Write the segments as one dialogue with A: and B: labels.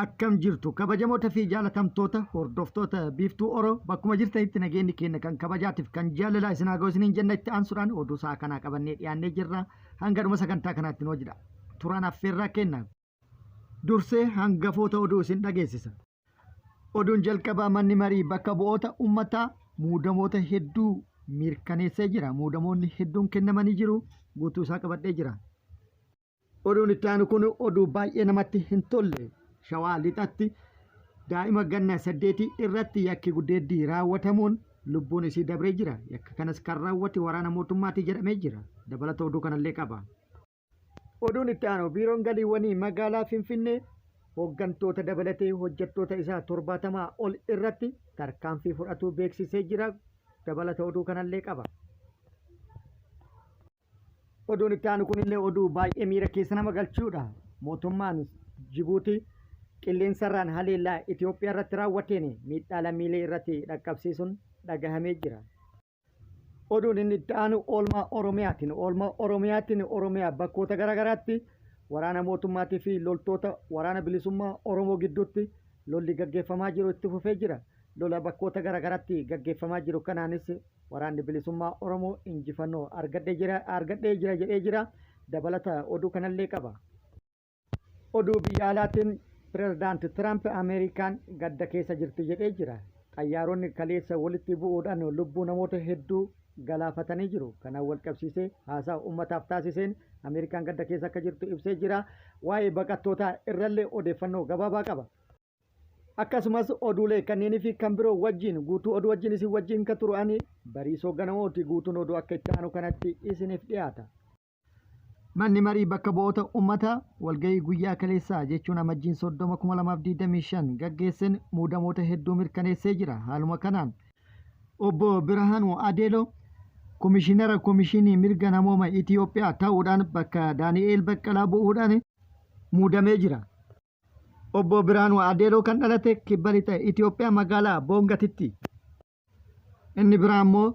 A: Akkam jirtu kabajamoota fi jaalatamtoota hordoftoota Biiftuu Oro, bakkuma jirtanitti nageenyi keenya kan kabajaatiif kan jaalalaa isin haa ga'u isiniin jenna. Itti aansuudhaan oduu sa'a kanaa qabannee dhiyaannee jirra. Hanga dhuma sagantaa kanaatti nu hojjedha. Turaan affeerraa kenna. Dursee hangafoota oduu isin dhageessisa. Oduun jalqabaa, manni marii bakka bu'oota uummataa muudamoota hedduu mirkaneessee jira. Muudamoonni hedduun kennamanii jiru. Guutuu isaa qabadhee jira. Oduun itti aanu kun oduu baay'ee namatti hin tolle. Shawaa Lixatti daa'ima ganna 8 irratti yakki gudeeddii raawwatamuun lubbuun isii dabree jira. Yakka kanas kan raawwate waraana mootummaati jedhamee jira. Dabalata oduu kanallee qaba. Oduun itti aanu, biiroon galiiwwanii magaalaa Finfinnee hooggantoota dabalatee hojjettoota isaa 70 ol irratti tarkaanfii fudhatuu beeksisee jira. Dabalata oduu kanallee qaba. Oduun itti aanu kunillee oduu baay'ee miira keessa nama galchuudha. Mootummaan Jibuutii qilleensarraan haleellaa Itoophiyaa irratti raawwateen miidhaa lammiilee irratti dhaqqabsiisuun dhagahamee jira. Oduun inni itti aanu oolmaa Oromiyaatiin. Oolmaa Oromiyaatiin Oromiyaa bakkoota garaagaraatti waraana mootummaatii fi loltoota Waraana Bilisummaa Oromoo gidduutti lolli gaggeeffamaa jiru itti fufee jira. Lola bakkoota garaagaraatti gaggeeffamaa jiru kanaanis Waraanni Bilisummaa Oromoo injifannoo argadhee jira argadhee jira jedhee jira. Dabalata oduu kanallee qaba. Oduu biyya alaatiin, Pirezidaanti Tiraamp Ameerikaan gadda keessa jirti jedhee jira. Xayyaaronni kaleessa walitti bu'uudhaan lubbuu namoota hedduu galaafatanii jiru. Kanaan wal qabsiisee haasaa uummataaf taasiseen Ameerikaan gadda keessa akka jirtu ibsee jira. Waa'ee baqattootaa irrallee odeeffannoo gabaabaa qaba. Akkasumas oduulee kanneenii fi kan biroo wajjin, guutuu oduu wajjin isin wajjin kan turu ani Bariisoo Ganamooti. Guutuun oduu akka itti aanu kanatti isiniif dhiyaata. Manni marii bakka bu'oota uummataa walgahii guyyaa kaleessaa, jechuun Amajjiin 30 2025 gaggeesseen muudamoota hedduu mirkaneessee jira. Haaluma kanaan, Obbo Birhaanuu Adeeloo Komishinara Komishinii Mirga Namooma Itiyoophiyaa ta'uudhaan bakka Daani'eel Baqqalaa bu'uudhaan muudamee jira. Obbo Birhaanuu Adeeloo kan dhalate Kibba Lixa Itiyoophiyaa magaalaa Boongatitti. Inni biraa immoo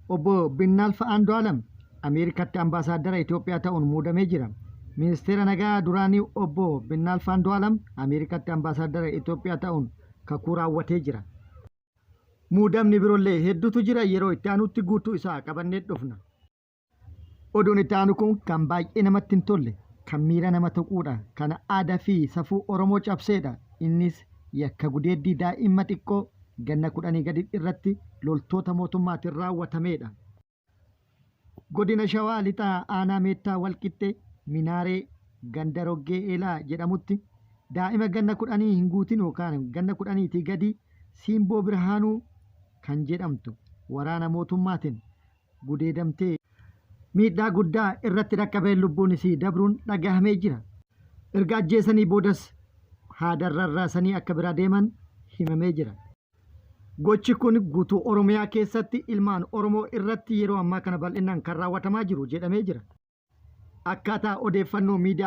A: Obbo Binnaalf Andu'aalam Ameerikaatti ambaasaaddara Itiyoophiyaa ta'uun muudamee jira. Ministeera nagaa duraanii Obbo Binnaalf Andu'aalam Ameerikaatti ambaasaaddara Itiyoophiyaa ta'uun kakuu raawwatee jira. Muudamni biroollee hedduutu jira, yeroo itti aanutti guutuu isaa qabannee dhufna. Oduun itti aanu kun kan baay'ee namatti hin tolle, kan miira nama tuquudha, kan aadaa fi safuu Oromoo cabseedha. Innis yakka gudeeddii daa'imma xiqqoo ganna 10 gadi irratti loltoota mootummaatiin raawwatameedha. Godina Shawaa Lixaa Aanaa Meettaa Walqixxee Minaaree ganda Roggee Eelaa jedhamutti daa'ima ganna kudhanii hin guutin yookaan ganna kudhaniitii gadii Siimboo Birhaanuu kan jedhamtu waraana mootummaatiin gudeedamtee miidhaa guddaa irratti dhaqqabeen lubbuun isii dabruun dhagahamee jira. Erga ajjeesanii boodas haadaan rarraasanii akka biraa deeman himamee jira. Gochi kun guutuu Oromiyaa keessatti ilmaan Oromoo irratti yeroo ammaa kana bal'inaan kan raawwatamaa jiru jedhamee jira. Akkaataa odeeffannoo miidiyaa